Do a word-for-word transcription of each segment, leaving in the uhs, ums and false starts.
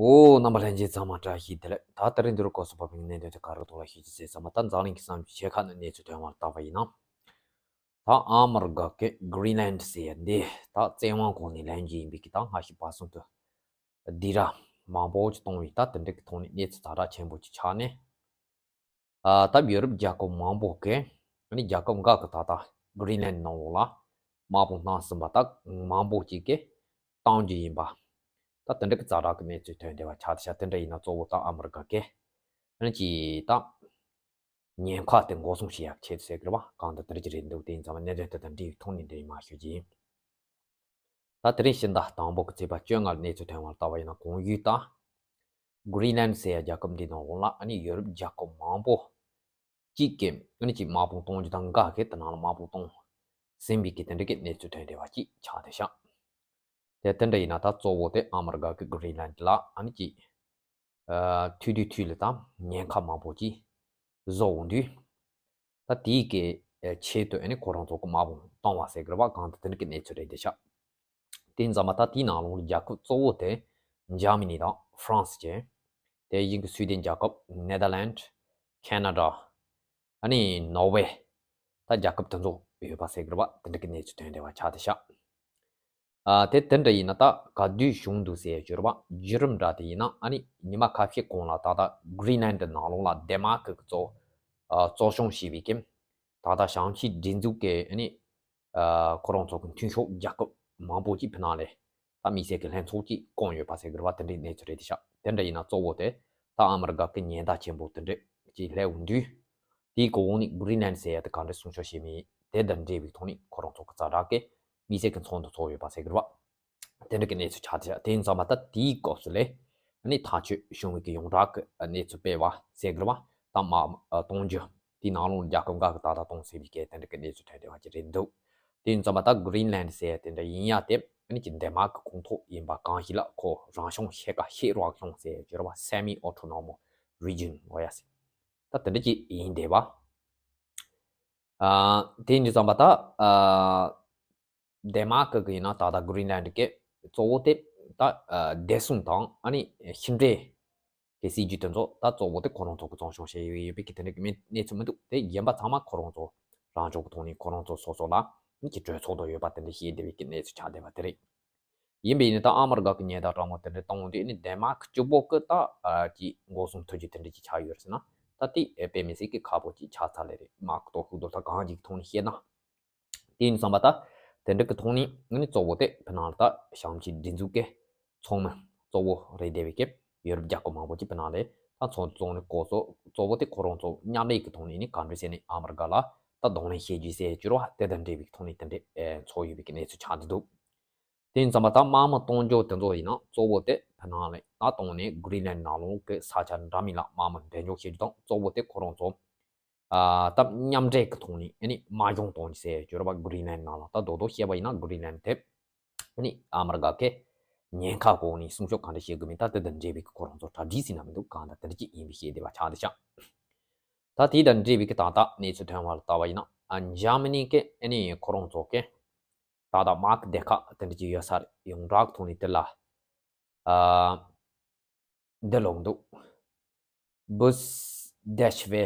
ཨོ། རྣམ་པ་ལྷན་རྒྱས་ཚང་མ་བཀྲ་ཤིས་བདེ་ལེགས། ད་དེ་རིང་འདིར་སྐོར་སུ་བབས་པའི་གནད་དོན་དེ་ག་རེ་ཐོག་ལ་ཤེས་ཀྱི་ཟེར་ཙམ་པ། ད་འཛམ་གླིང་གི་བསམ་ཤེས་ཁ་ནས་གནས་ཚུལ་ཐོན་པར་བལྟ་བ་ཡིན་ན། ད་ཨ་མི་རི་ཀ་གི་གྷི་རིན་ལན་ཟེར་ཡ་འདི་ད་བཙན་དབང་འོག་ནས་ལེན་རྒྱུ་ཡིན་པའི་གི་ད་སྔ་ཕྱི་བར་གསུམ་དུ་སྡིགས་ར་མང་པོ་ཅིག་བཏང་བའི་ད་དེ་འདྲ་གི་ཐོག་ནས་གནས་ཚུལ་ཛ་དྲག་ཆེན་པོ་ཅིག་ཆགས་ནས། ཨ་ད་ཡོ་རོབ་རྒྱལ་ཁབ་མང་པོ་གིས་ཨ་ནི་རྒྱལ་ཁབ་འགའ་གི་ད་ལྟ་གྷི་རིན་ལན་ནང་ལོགས་ལ་དམག་དཔུང་བཏང་ཟིན་པ་ད་མང་པོ་ཅིག་གིས་བཏང་རྒྱུ་ཡིན་པ། ད་དེ་འདྲ་གི་ཛ་དྲག་གི་གནས་ཚུལ་ཐོན་བསྡད་པ་ཆགས་བསྡད་ཤག་དེ་འདྲ་ཡིན་ན་གཙོ་བོ་ད་ཨ་མི་རི་ཀ་གིས་ཨ་ནི་ཅིག་ད་ཉེན་ཁ་དེ་འགོག་སྲུང་བྱེད་ཡག་ཆེད་དུ་ཟེར་གི་རེད་པ། གང་ལྟར་དེ་འདྲ་ཅིག་རེད་འདུག་དེ་ཡིན་ཙང་གནད་དོན་དེ་དང་འབྲེལ་བའི་ཐོག་ནས་འདི་ཡིན་མ་ཞུ་རྒྱུ་ཡིན། ད་དེ་རིང་ཕྱི་ཟླ་དང་པོ་གི་ཚེས་པ་བཅོ་ལྔ་གནས་ཚུལ་ཐོན་པར་བལྟ་བ་ཡིན་ན། གོང་ཡུལ་ད་གྷི་རིན་ལན་ཟེར་ཡ་རྒྱལ་ཁབ་འདི་ནང་ལོགས་ལ་ཨ་ནི་ཡོ་རོབ་རྒྱལ་ཁབ་མང་པོ་གཅིག་གིས་ཨ་ནི་ཅིག་དམག་དཔུང་གཏོང་རྒྱུ་དང་འགའ་གིས་དེ་ནང་ལ་དམག་དཔུང་གཏོང་ཟིན་པའི་གི་དེ་འདྲ་གི་གནས་ཚུལ་ཐོན་བསྡད་པ་ཅིག་ཆགས་བསྡད་ཤག་དེ་དེ་འདྲ་ཡིན་ན་ད་གཙོ་བོ་དེ་ཨ་མི་རི་ཀ་གི་གྷི་རིན་ལན་ལ་ཨ་ནི་ཅིག་ཨ་ཐུག་དུས་དུས་ལ་ད་ཉེན་ཁ་མང་པོ་ཅིག་བཟོ་འོང་དུས། ད་དེའི་གི་ཨ་ཆེད་དུ་ཨ་ནི་ཁོ་རང་ཚོ་གི་དམག་དཔུང་གཏོང་བ་ཟེར་གི་རེད་པ། གང་ལྟར་དེ་འདྲ་གི་གནས་ཚུལ་རེད་བསྡད་ཤག་དེ་ཡིན་ཙང་མ་ད་དེའི་ནང་ལོགས་ལ་རྒྱལ་ཁབ་གཙོ་བོ་དེ་འཇར་མ་ནི་དང་ཧྥ་རན་སི་བྱས། དེ་བཞིན་གི་སུའེ་ཏེན་རྒྱལ་ཁབ། ནེ་དར་ལན། ཁེ་ན་ཌ། ཨ་ནི་ནོར་ཝེ། ད་རྒྱལ་ཁབ་དེ་ཚོ་ཡོད་པ་ཟེར་གི་རེད་པ། དེ་འདྲ་གི་གནས་ཚུལ་ཐོན་བསྡད་པ་ཆགས་བསྡད་ཤག་ཨ་དེ་དེ་འདྲ་ཡིན་ན་ད་ག་དུས་བྱུང་འདུག་ཟེར་གྱི་རེད་པ། བརྒྱུད་རིམ་འདྲ་དེ་ཡིན་ན་ཨ་ནི་ཉི་མ་ཁ་ཤས་གོང་ལ་ད་ལྟ་གྷི་རིན་ལན་ནང་ལོགས་ལ་ཌེན་མཱར་ཀི་གི་གཙོ་ཨ་གཙོ་སྐྱོང་བྱས་པའི་གི་ད་ལྟ་ཞང་ཞི་སྒྲིག་འཛུགས་ཀྱི་ཨ་ནི་ཨ་ཁོ་རང་ཚོ་གི་མཐུན་ཕྱོགས་རྒྱལ་ཁབ་མང་པོ་ཅིག་ཕི་ནང་ལས་ད་དམིགས་བསལ་གྱི་ལྷན་ཚོགས་ཅིག་བསྐོངས་ཡོད་པ་ཟེར་གི་རེད་པ། དེ་འདྲའི་གནས་ཚུལ་རེད་དེ་ཤག་དེ་འདྲ་ཡིན་ན་གཙོ་བོ་དེ་ད་ཨ་མི་རི་ཀ་གི་ཉེན་བརྡ་ཆེན་པོ་དེ་འདྲ་ཅིག་སླེབས་འོང་དུས། དེའི་གོང་ནས་གྷི་རིན་ལན་ཟེར་ཡ་དེ་ག་འདྲ་སྲུང་སྐྱོབ་བྱེད་མིན་དེ་དང་འབྲེལ་བའི་ཐོག་ནས་ཁོ་རང་ཚོ་གི་ཛ་དྲག་གི་དམིགས་བསལ་གྱི་ཚོགས་འདུ་ཚོགས་ཡོད་པ་ཟེར་གི་རེད་པ། དེ་འདྲ་གི་གནས་ཚུལ་ཆགས་བསྡད་ཤག་དེ་ཡིན་ཙང་མ་ད་དེའི་སྐབས་སུ་ལས་ཨ་ནི་ཐག་གཅོད་བྱུང་བའི་གི་ཡོངས་གྲགས་ཀྱི་གནས་ཚུལ་སྤེལ་བ་ཟེར་གི་རེད་པ། ད་དམག་གཏོང་རྒྱུ་དེའི་ནང་ལོགས་རྒྱལ་ཁབ་འགའ་གིས་ད་ལྟ་གཏོང་ཟིན་པའི་གི་དེ་འདྲ་གི་གནས་ཚུལ་ཐོན་བསྡད་པ་ཅིག་རེད་འདུག་དེ་ཡིན་ཙང་མ་ད་གྷི་རིན་ལན་ཟེར་ཡ་དེ་འདྲ་ཡིན་ཡ་དེ་ཨ་ནི་ཅིག་ཌེན་མཱར་ཀི་ཁོངས་གཏོགས་ཡིན་པ་གང་ཞིག་ལ་ཁོ་རང་སྐྱོང་ཤེལ་དཀར་ཤེལ་རང་སྐྱོང་ཟེར་གྱི་རེད་པ། སེ་མི་ཨོ་ཊོ་ནོ་མོ་རི་ཇན་ལབ་ཡ་ཟེར། ད་དེ་འདྲ་ཅིག་ཡིན་བསྡད་པ། ཨ་དེ་ཡིན་དུས་ཙམ་པ་ད་ཨ་ཌེན་མཱར་ཀི་གི་ཡིན་ན་ད་ལྟ་གྷི་རིན་ལན་གི་གཙོ་བོ་དེ་ད་ཨ་བདེ་སྲུང་དང་ཨ་ནི་ཕྱི་འབྲེལ་གི་སྲིད་ཇུས་དེ་ཚོ་ད་གཙོ་བོ་དེ་ཁོ་རང་ཚོ་གི་བཙོང་སྐྱོང་བྱས་ཡོད་པའི་གི་དེ་འདྲ་གི་མི་གནས་ཚུལ་མི་འདུག་དེ་གཞན་པ་ཚང་མ་ཁོ་རང་ཚོ་རང་སྐྱོང་གི་ཐོག་ནས་ཁོ་རང་ཚོ་སོ་སོ་ལ་ནི་གི་གྲོས་ཚོགས་དང་ཡོད་པ་དེ་འདྲ་བཤད་བསྡད་པའི་གི་གནས་ཚུལ་ཆགས་བསྡད་པ་དེ་རེད། ཡིན་པས་ཡིན་ན་ད་ཨ་མི་རི་ཀ་གི་ཉེན་བརྡ་དྲང་མོ་དེ་འདྲ་བཏང་འོང་དུས་ནི་ཌེན་མཱར་ཀི་གཅིག་པོ་གི་ད་ཨ་ཀྱི་འགོག་སྲུང་ཐུབ་རྒྱུ་དེ་འདྲ་ཅིག་ཆགས་ཡོད་རེད་ཟེར་ན། ད་དེ་དཔེ་མི་སྲིད་ཀྱི་ཁག་པོ་ཅིག་ཆགས་ཚར་ལེ་རེད། དམག་གི་སྟོབས་ཤུགས་དང་ད་གང་ཅིག་གི་ཐོག་ནས་བཤད་ན། དེ་ཡིན་ཙང་པ་ད་དེ་འདྲ་གི་ཐོག་ནས་ནི་གཙོ་བོ་དེ་ཕི་ནང་ལ་ད་ཞང་ཞི་སྒྲིག་འཛུགས་ཀྱི་ཚོགས་མི་གཙོ་བོ་རེད་བསྡད་པའི་གི་ཡོ་རོབ་རྒྱལ་ཁབ་མང་པོ་ཅིག་ཕི་ནང་ལ་ད་ཚོགས་འདུ་བཙུགས་ནས་གོ་སོ་གཙོ་བོ་དེ་ཁོ་རང་ཚོ་མཉམ་ལས་ཀྱི་ཐོག་ནས་ནི་ག་འདྲ་ཟེར་ནས་ཨ་མི་རི་ཀ་ལ་ད་གདོང་ལེན་བྱེད་རྒྱུ་ཟེར་གྱི་རེད་པ། དེ་དང་འབྲེལ་བའི་ཐོག་ནས་དེ་འདྲ་ཚོགས་ཡོད་པའི་གི་གནས་ཚུལ་ཆགས་འདུག་དེ་ཡིན་ཙང་མ་ད་དམག་མི་གཏོང་རྒྱུ་དེ་ཚོ་ཡིན་ན་གཙོ་བོ་དེ་ཕི་ནང་ལ་ད་གཏོང་ནས་གྷི་རིན་ལན་ནང་ལོགས་ཀྱི་ས་ཆ་འདྲ་མིན་ལ་དམག་མི་འབེན་འཇོག་བྱེད་རྒྱུ་དང་གཙོ་བོ་དེ་ཁོ་རང་ཚོ་ཨ་ད་མཉམ་འབྲེལ་གྱི་ཐོག་ནས་ཨ་ནི་དམག་སྦྱོང་གཏོང་རྒྱུ་ཟེར་གྱི་རེད་པ། གྷི་རིན་ལན་ནང་ལ་ད་རྡོག་རྡོག་བཤད་པ་ཡིན་ན་གྷི་རིན་ལན་དེ་ཨ་ནི་ཨ་མི་རི་ཀ་གི་ཉེན་ཁ་འོག་ནས་སྲུང་སྐྱོབ་གང་འདྲ་བྱེད་དགོས་མིན་ད་དེ་དང་འབྲེལ་བའི་གི་ཁོ་རང་ཚོ་གྲ་སྒྲིག་ཟེར་ན་མི་འདུག་གང་ལྟར་དེ་འདྲ་ཅིག་ཡིན་པའི་ཤེས་བདེ་བ་ཆགས་བསྡད་ཤག་ད་དེ་དང་འབྲེལ་བའི་གི་ད་ལྟ་གནས་ཚུལ་ཐོན་པར་བལྟ་བ་ཡིན་ན་ཨ་འཇར་མ་ནི་གི་ཨ་ནི་ཁོ་རང་ཚོ་གི་ད་ལྟ་དམག་གི་སྡེ་ཁག་དེ་འདྲ་ཅིག་ཡོད་ས་རེད། ཡོངས་གྲགས་ཐོག་ནས་དེ་ལ་ཨ་འདི་ལོག་འདུག་བུས་དེ་ཤི་ཝེ་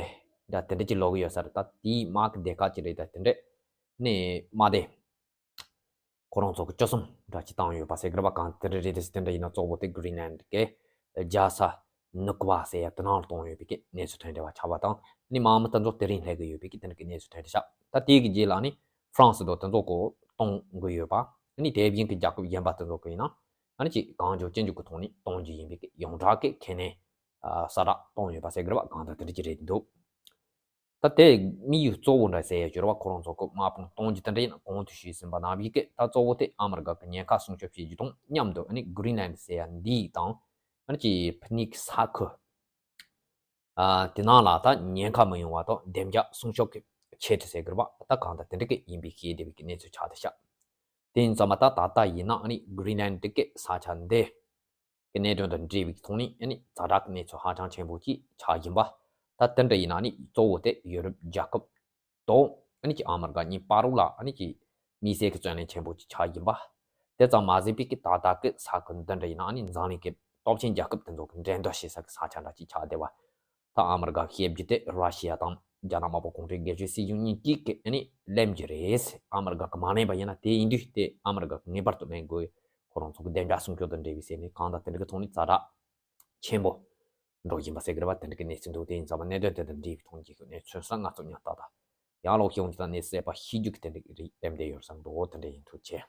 འདྲ་དེ་འདྲ་ཅིག་ལོག་ཡོད་ས་རེད། ད་དེའི་དམག་གི་སྡེ་ཁག་ཅིག་རེད། ད་དེ་འདྲ་ནས་དམག་སྡེ་ཁོ་རང་ཚོ་གི་བཅུ་གསུམ་འདྲ་ཅིག་བཏང་ཡོད་པ་ཟེར་གི་རེད་པ། གང་དེ་འདྲ་རེད་དེ་དེ་འདྲ་ཡིན་ན་གཙོ་བོ་དེ་གྷི་རིན་ལན་གི་རྒྱལ་ས་ནུ་ཀུ་བ་ཟེར་ཡ་དེ་ནང་ལ་གཏོང་ཡོད་པའི་གི་གནས་ཚུལ་ཐོན་བསྡད་པ་ཆགས་པ་དང་ནི་དམག་མི་དེ་ཚོ་དེ་རིང་སླེབས་གི་ཡོད་པའི་གི་དེ་འདྲ་གི་གནས་ཚུལ་ཐོན་བསྡད་ཤག་ད་དེའི་གི་རྗེས་ལ་ནི་ཧྥ་རན་སི་དང་དེ་ཚོ་གོ་གཏོང་གི་ཡོད་པ། ནི་དེ་བཞིན་གི་རྒྱལ་ཁབ་གཞན་པ་དེ་ཚོ་གི་ཡིན་ན་ཨ་ནི་ཅིག་གང་མགྱོགས་ཅི་མགྱོགས་གི་ཐོག་ནས་གཏོང་རྒྱུ་ཡིན་པའི་གི་ཡོངས་གྲགས་ཀྱི་ཁས་ལེན་ཨ་གསལ་བསྒྲགས་བཏང་ཡོད་པ་ཟེར་གི་རེད་པ། གང་ལྟར་དེ་འདྲ་ཅིག་རེད་འདུག་ད་དེ་དམིགས་ཡུལ་གཙོ་བོ་འདྲ་ཟེར་ཡ་གྱུར་པ་ཁོ་རང་ཚོ་གི་དམག་དཔུང་གཏོང་རྒྱུ་དེ་འདྲ་ཡིན་ན་གོང་དུ་ཞུས་ཟིན་པ་ནང་བཞིན་གི་ད་གཙོ་བོ་དེ་ཨ་མི་རི་ཀ་གི་ཉེན་ཁ་སྲུང་སྐྱོབ་བྱེད་རྒྱུ་དང་མཉམ་དུ་ཨ་ནི་གྷི་རིན་ལན་ཟེར་ཡ་འདི་དང་ཨ་ནི་ཅིག་ཕུ་ནུ་གི་ས་ཁུལ་ཨ་དེ་ནང་ལ་ད་ཉེན་ཁ་མི་ཡོང་བ་དང་བདེ་འཇགས་སྲུང་སྐྱོབ་ཀྱི་ཆེད་དུ་ཟེར་གི་རེད་པ། ད་གང་ལྟར་དེ་འདྲ་གི་ཡིན་པའི་ཤེས་བདེ་བའི་གི་གནས་ཚུལ་ཆགས་བསྡད་ཤག་དེ་ཡིན་ཙང་མ་ད་ད་ལྟ་ཡིན་ན་ཨ་ནི་གྷི་རིན་ལན་འདི་གི་ས་ཆ་འདི་གི་གནད་དོན་དང་འབྲེལ་བའི་ཐོག་ནས་ཨ་ནི་ཛ་དྲག་གི་གནས་ཚུལ་ཧ་ཅང་ཆེན་པོ་ཅིག་ཆགས་བཞིན་པ། ད་དེ་འདྲ་ཡིན་ན་ཨ་ནི་གཙོ་བོ་དེ་ཡོ་རོབ་རྒྱལ་ཁབ་དང་ཨ་ནི་ཅིག་ཨ་མི་རི་ཀ་གཉིས་བར་ལ་ཨ་ནི་ཅིག་དམིགས་བསལ་གྱི་བརྩོན་ལེན་ཆེན་པོ་ཅིག་ཆགས་བཞིན་པ། དེ་ཙམ་མ་ཟད་པའི་གི་ད་ལྟ་གི་ས་ཁུལ་འདི་འདྲ་ཡིན་ན་ཨ་ནི་འཛམ་གླིང་གི་ སྟོབས་ཆེན་རྒྱལ་ཁབ་དེ་ཚོ་གི་འགྲན་བསྡུར་བྱེད་ས་གི་ས་ཆ་འདྲ་ཅིག་ཆགས་བསྡད་པ། ད་ཨ་མི་རི་ཀ་བཤད་རྒྱུ་དེ་ར་ཤི་ཡ་དང་རྒྱ་ནག་དམར་པོ་གུང་ཁྲན་སྒེར་གཅོད་སྲིད་གཞུང་གཉིས་ཀྱིས་ཀྱི་ཨ་ནི་ལེན་རྒྱུ་རེད། ཨ་མི་རི་ཀ་གི་མ་ལེན་པ་ཡིན་ན། དེ་ཡིན་དུས་དེ་ཨ་མི་རི་ཀ་གི་ངེས་པར་དུ་ལེན་དགོས། ཁོ་རང་ཚོ་གི་བདེ་འཇགས་སྲུང་སྐྱོབ་དང་འབྲེལ་བའི་ཟེར་ནས་གང་ལྟར་དེ་འདྲ་གི་ཐོག་ནས་ཛ་དྲག་ཆེན་པོ་འགྲོ་བཞིན་པ་ཟེར་གི་རེད་པ། དེ་འདྲ་གི་གནས་ཚུལ་འདུག་དེ་ཡིན་ཙང་མ་གནད་དོན་དེ་དང་འབྲེལ་བའི་ཐོག་ནས་ཀྱི་གནས་ཚུལ་ས་ང་ཚོ་ཉག་ཏག་ཏག་ཡང་ལོག་ཤེས་འོང་གི་དང་གནས་ཚུལ་པ་ཤེས་རྒྱུ་གི་དེ་འདྲ་གི་རིགས་ལྡེམ་བསྡད་ཡོད་བསམ་འདུག་དེ་འདྲ་ཡིན། ཐུགས་རྗེ་ཆེ།